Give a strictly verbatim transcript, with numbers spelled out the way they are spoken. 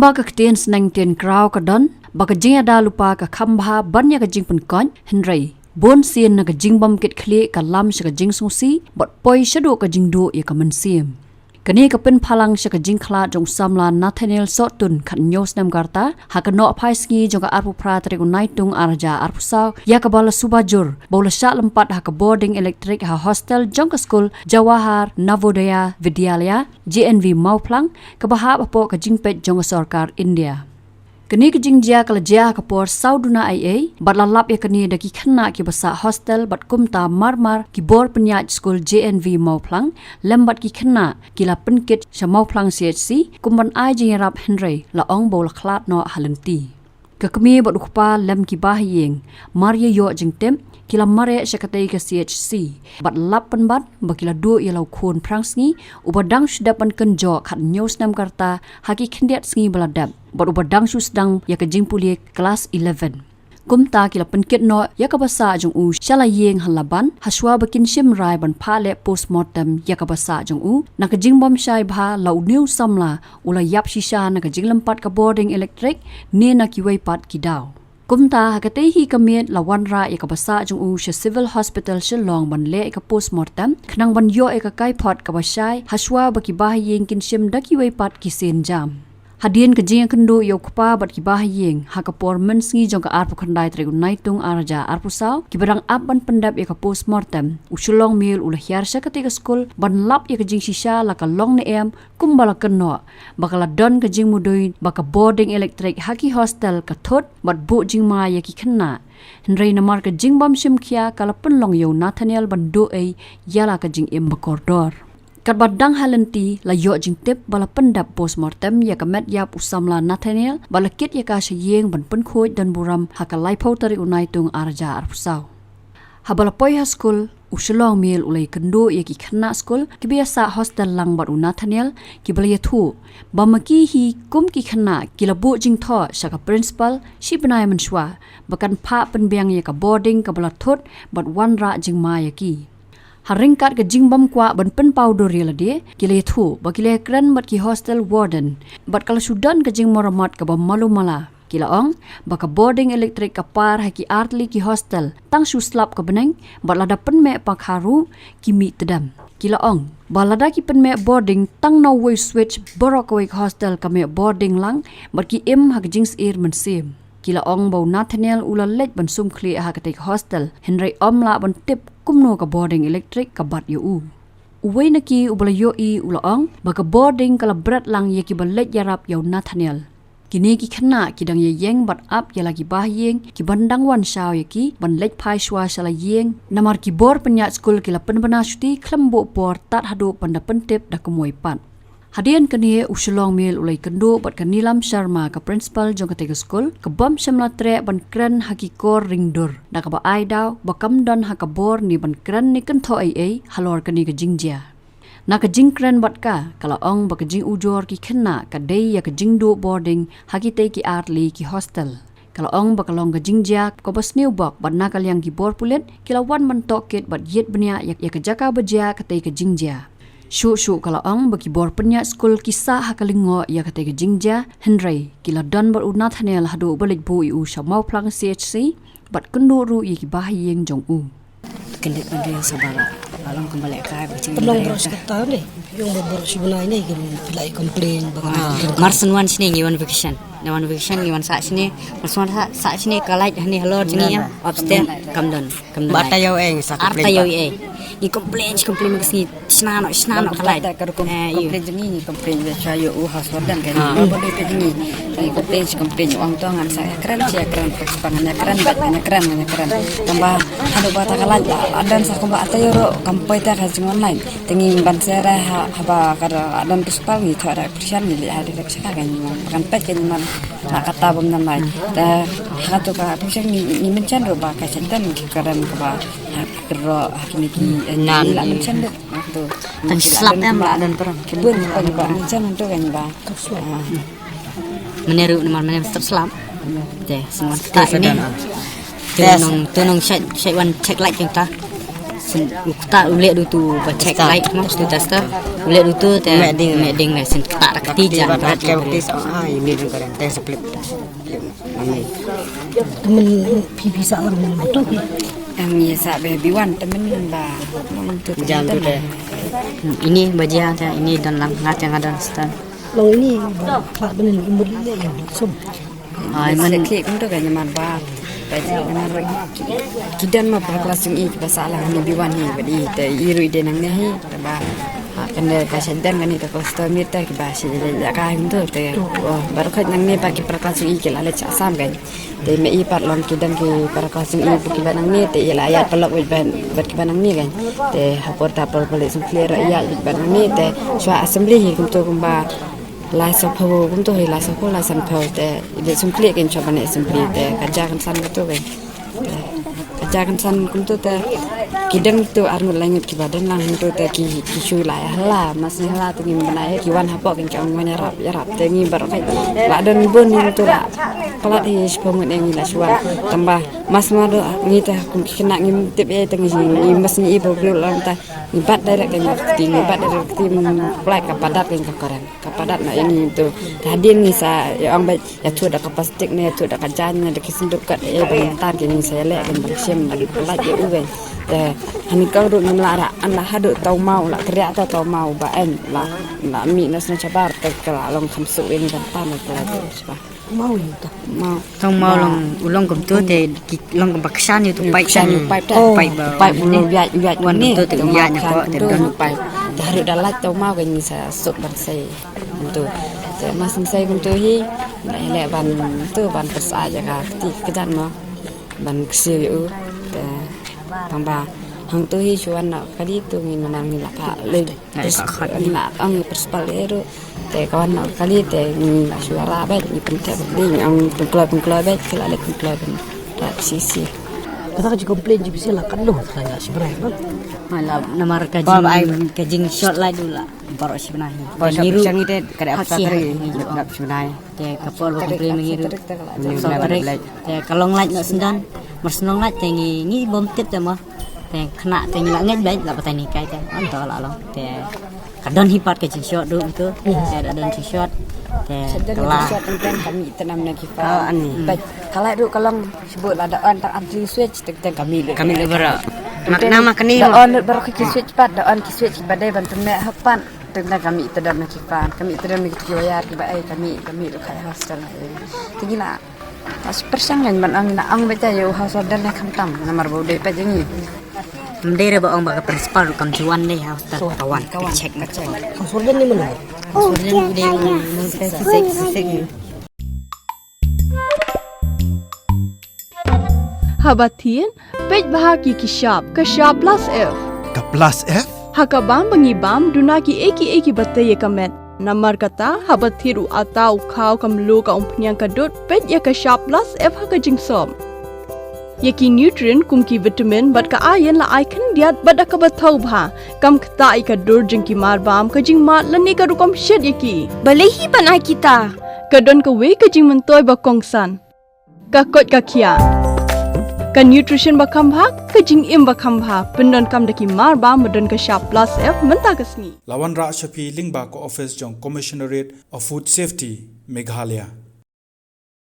Ba ka ktien sneng ktien kraw ka don ba ka jingïada lypa ka kham bha ban ïa ka jingpynkhuid, hynrei bun sien na ka jingbym kit khlieh ka lam sha ka jingsngewsih bad poi shaduh ka jingduh ïa ka mynsiem. Kane ka pynpaw lang sha ka jingkhlad jong u samla Nathaniel Sohtun, khathynñiew snem ka rta, ha ka nohphai sngi jong ka arphew phra tarik u Naitung arhajar arphew saw, ïa kaba la suba jur ba u la shah lympat ha ka bording elektrik ha hostel jong ka skul Jawahar Navodaya Vidyalaya, J N V, Mawphlang, kaba hap hapoh ka jingpeit jong ka sorkar India. Kane ka jingjia ka la jia ha ka por saw duna eiei bad la lap ïa kane da ki khynnah kiba sah hostel bad kumta marmar ki bor pynïaid skul J N V Mawphlang lem bad ki khynnah ki la pynkit sha Mawphlang C H C kum ban ai jingïarap, hynrei la ong ba u la khlad noh ha lynti. Ka kmie bad u kpa lem ki bahaïing mar ïa ïoh jingtip ki la mareh sha katei ka C H C bad lap pynban ba ki la duh ïa la u khun phrangsngi uba dang shu dep ban kynjoh khathynñiew snem ka rta ha ki khyndiat sngi ba la dep bad uba dang shu sdang ïa ka jingpule klas eleven. Kumta ki la pynkit noh ïa kaba sah jong u sha la ïing ha Laban hashwa ba kin shim rai ban phah leh postmortem ïa kaba sah jong u. Na ka jingbymshai bha, la une u samla u la ïap shisha na ka jinglympat ka bording elektrik ne na kiwei pat ki daw. Kumta ha katei hi ka miet la wanrah ïa kaba sah jong u sha Civil Hospital Shillong ban leh ïa ka postmortem khnang ban ïoh ïa ka kaiphod kaba shai hashwa ba ki bahaïing kin shim da kiwei pat ki sienjam. Hadien ka jingïakynduh ïa u kpa bad ki bahaïing ha ka por mynsngi jong ka arphew khyndai tarik u Naitung arhajar arphew saw, kiba dang ap ban pyndep ïa ka postmortem, u Shillong Mail u la hiar sha katei ka skul ban lap ïa ka jingshisha la ka long ne em kumba la kynnoh ba ka la don ka jingmudui ba ka bording elektrik ha ki hostel ka thut bad buh jingma ïa ki khynnah. Hynrei namar ka jingbymshim khia ka la pynlong ïa u Nathaniel ban duh ei ïa la ka jingim ba kordor. Katba dang ha lynti la ïoh jingtip ba la pyndep postmortem ïa ka met ïap u samla Nathaniel bad la kit ïa ka sha ïing ban pynkhuid don burom ha ka laiphew tarik u Naitung arhajar arphew saw. Haba la poi ha skul, u Shillong Mail u la ïakynduh ïa ki khynnah skul kiba ïasah hostel lang bad u Nathaniel, kiba la ïathuh ba ma ki hi kum ki khynnah ki la buh jingthoh sha ka principal shi bnai mynshuwa ba kan phah pynbiang ïa ka bording kaba la thut bad wanrah jingma ïa ki. Ha ryngkat ka jingbymkwah ban pynpaw dur ïa lade, ki la ïathuh ba ki la ïakren bad ki hostel warden bad ka la shu don ka jingmarammot kaba malu mala. Ki la ong ba ka bording elektrik ka par ha ki artylli ki hostel tang shu slap ka bneng bad lada pynmih pakha ruh ki mih tdem. Ki la ong ba lada ki pynmih bording tang na uwei u switch, baroh kawei ka hostel ka mih bording lang bad ki im ha ka jingsyier mynsiem. Ki la ong ba u Nathaniel u la leit ban sum khlieh ha katei ka hostel, hynrei ym lah ban tip kumno ka bording elektrik ka bat ïa u. Uwei na ki uba la ïohi u la ong ba ka bording ka la bret lang ïa kiba leit ïarap ïa u Nathaniel. Kine ki khynnah ki dang ïaïeng bad ap ïa la ki bahaïing kiban dang wan shaw ïa ki ban leit phai shuwa sha la ïing, namar ki bor pynïaid skul ki la pynbna shuti khlem buh por tad haduh ban da pyntip da kumwei pat. Hadien kane u Shillong Mail u la ïakynduh bad ka Neelam Sharma, ka principal jong katei ka skul, ka bym shym la treh ban kren ha ki kor ring dur, da kaba ai daw ba kam don ha ka bor ne ban kren ne kynthoh ei ei halor kane ka jingjia. Na ka jingkren bad ka, ka la ong ba ka jingujor ki khynnah ka dei ïa ka jingduh bording ha kitei ki artylli ki hostel. Ka la ong ba ka long ka jingjia kaba sniew bok bad na ka liang ki bor pulit ki la wan ban tohkit bad ïit bniah ïa, ïa ka jaka ba jia katei ka jingjia. Shuh shuh ka la ong ba ki bor pynïaid skul ki sah ha ka lyngngoh ïa katei ka jingjia, hynrei ki la don bad u Nathaniel haduh ba leit buh ïa u sha Mawphlang C H C bad kynduh ruh ïa ki bahaïing jong u. Kyndiat ban riang sa baroh. Ba long kumba lehkai ba jing. Pynlong baroh shi katta ne. Ïong ba baroh shi bnai ne ki la complain ba. Mar shen wan shane ngi wan vacation. Ngi wan vacation ngi wan sah shane. Mar shen wan sah, sah shane ka light hangne halor jong ngi em. Upstairs kam don. Kam don. Ba light. Taïew ei ngi sah complain. Ar taïew ei. Ngi complain, shi complain ba ka sngi. Shna noh, shna noh ka light. Ka rukom complain jong ngi, ngi complain ba sha ïa u house warden ka. Ba dei ka jong ngi. Ngi complain, shi complain, ong to ngan sa ïakren, shi ïakren, principal ngan ïakren, ba ngan ïakren, ngan ïakren. Tang ba haduh ba ta ka light la don sa kumba ar taïew ruh kam poi ta ka jingwan light. Te ngi ban sera ha, haba ka da don principal ngi thoh da Christian ngi leit ha direct sha ka, ngi kan peit ka ngi man la kata bym nan lai. Te ha tu ka Christian ngi, ngi mention ruh ba ka senten ngi kren kaba ha ka ro ha kine ki, eh, ngi la mention ruh. Tang slap em la don peran. Bun, bun, bun, jan tu kan ba. Mane ruh namar mane step slap. Te semua te sini. Tu nong, tu nong shait, shait wan check light jong ta. Uta u leh dutu ba check light mo, tu tester. U leh dutu te me ding, me ding le sin kata rakti jan ba check light. Ai, ni ding karen te split. Temen phi phi sa lang betul. Em, ye sa be biwan temen ba. Jam tu te. Ini baja te, ini don lang ngat yang ada stan. Long ini ba plat benen umur le yang sum. Ai, man. Ki kumto ka nyamar ba. Ba nyamar ki don ma para klas jong i ki ba sa lang ni biwan hi ba di te i ruh i de nangne hi te ba. Ha, kan de ka sha don kani ka klas to mir te ki ba shi le ka kumto te. Oh, baroh khat nangne ba ki para klas jong i ki la leit sha Assam kan. Te me i pat long ki don ki para klas jong i ki ba nangne te i la ïaid paralok bad ki ba nangne kan. Te ha por ta por pale sum clear ïaid bad nangne te shuwa assembly hi kumto kumba. Lai saw phew kumto hi, lai saw phew lai san phew te i dei sum plie kin chop ban i sum plie te ka ja kan san kumto ke. Te ka ja kan san kumto te ki dang tu ar ngut lai ngut ki ba dang lang kumto te ki ki shu lai hala mas ni hala te ngim bana ki wan hapoh kin chong wan yarap yarap te ngi baroh kai. La don bun ni kumto la palat hi shiphew ngut ngi la shu wan tamba mas ma do ngi te kum ki khynnah ngim tip e te ngi ngi mas ni i bo glu la ta ngi bat direct kin ti ngi bat direct ti mun plai ka padat kin ka koren. Ka padat na ïa ngi tu. Te hadien ngi sa ïa ong ba ïa thu da ka plastik ne ïa thu da ka jaiñ ne da ki senduk kat ïa ban tan ki ngi sa ïa leh ban ban shim ban lait ïa u wen. Te hani ka ruh ngim lah ra an la haduh tau mau la kriah tau tau mau ba en la la mih na sna chabar te ka la long kham suk ïa ngi ban tan la ka lait ïa u sba. Mau ïa ta. Mau. Tong mau long u long kumtu te ki long kumba kshan ïa tu paip kshan ïa paip ta. Paip ba paip u long ïa ïa wan kumtu te ïa nya ko te don paip. Te haduh da lait tau mau ka ngi sa suk ban sai. Kumtu. Te mas ngi sai kumtu hi. Ba ïaleh ban tu ban pyrsa ïa ka kti ka jan mo. Ban ksiew ïa u. Te tang ba hangtu hi shu wan na kali tu ngi namar ngi la ka lei. Ngi la ong ngi pyrspal ïa ruh. Te ka wan na kali te ngi la shu la ra bad ngi pynthep bad ngi ong pynkloi pynkloi bad ki la leh pynkloi ban. Sisi. Kata ka ji complain ji bisi la kan noh ka la shi brai ba. Namar ka jing ka jing short light u la. Baroh shi bnai. Baroh shi bnai. Ka dei hap sa tarik. Hap shi bnai. Te ka por ba complain ngi ruh. Te ka long light noh sendang. Mar shu long light te ngi ngi bom tip te mo. Te khynnah te ngi la ngeit bad la batai ni kai te. Ong to la long. Te ka don hi pat ka jingshort ruh tu. Te da don jingshort. Te ka la. Short teng teng kami te nam na ki fan. Ka light ruh ka long shibun la da on tang am jing switch teng teng kami le. Kami le baroh. Mak na mak ni. Da on baroh ki switch pat da on ki switch ba dei ban pynmeh hap pat. Tang tang kami te dam na ki fan, kami te dam na ki wire ki ba ai kami kami tu kai hostel. Te ngi la. Pas persang kan ban ang na ang ba ta ïa u house warden ne khamtam namar ba u dei pat jong ngi. Mdei re ba ong ba ka principal kam juan ne house warden ka wan check ka check. House warden ni mano? House warden u dei u sek sek. Haba thied, peit bha ki ki shap, ka shap plus F. Ka plus F? Ha ka bam ba ngi bam, duna ki ei ki ei ki ba tei ïa ka met. Namar kata, haba thied u ata u khaw ka mluh ka umphniang ka dud, peit ïa ka shap plus F ha ka jingsop. Ïa ki nutrient kum ki vitamin bad ka iron la ai khyndiat bad da kaba thaw bha. Kam ktah ïa ka dur jong ki mar bam ka jingmad lane ka rukom shet ïa ki. Balei hi ban ai kita? Ka don kawei ka jingmyntoi ba kongsan. Ka koit ka khiah. Ka nutrition ba kham bha, ka jingim ba kham bha, pyndonkam da ki mar bam ba don ka shap plus F mynta ka sngi. La wanrah sha phi lyngba ka office jong Commissionerate of Food Safety, Meghalaya.